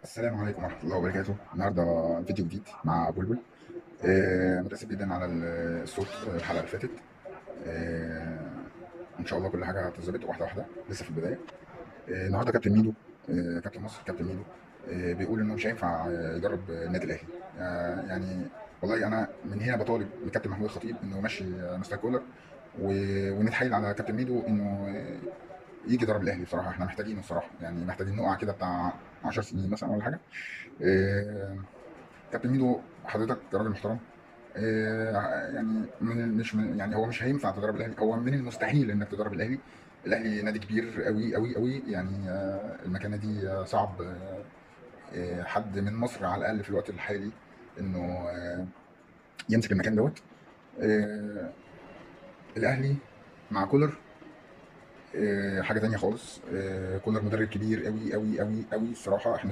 السلام عليكم ورحمة الله وبركاته. النهارده فيديو جديد مع بلبل. متأسف جدا على الصوت الحلقة اللي فاتت. إن شاء الله كل حاجة هتتظبط واحدة واحدة، لسه في البداية. النهارده كابتن ميدو، كابتن مصر كابتن ميدو، بيقول إنه مش هينفع يدرب النادي الأهلي. يعني والله أنا من هنا بطالب بكابتن محمود الخطيب إنه يمشي مستر كولر ونتحايل على كابتن ميدو إنه يجي يدرب الأهلي. بصراحة إحنا محتاجينه الصراحة، يعني محتاجين نقع كده بتاع 10 سنين مثلا ولا حاجة. كابتن ميدو حضرتك راجل محترم، يعني من مش من يعني هو مش هينفع تدرب الاهلي، هو من المستحيل انك تدرب الاهلي. الاهلي نادي كبير قوي قوي قوي، يعني المكانة دي صعب حد من مصر على الاقل في الوقت الحالي انه يمسك المكان دوت. الاهلي مع كولر حاجة تانية خالص. كولر مدرب كبير قوي قوي قوي قوي الصراحة. احنا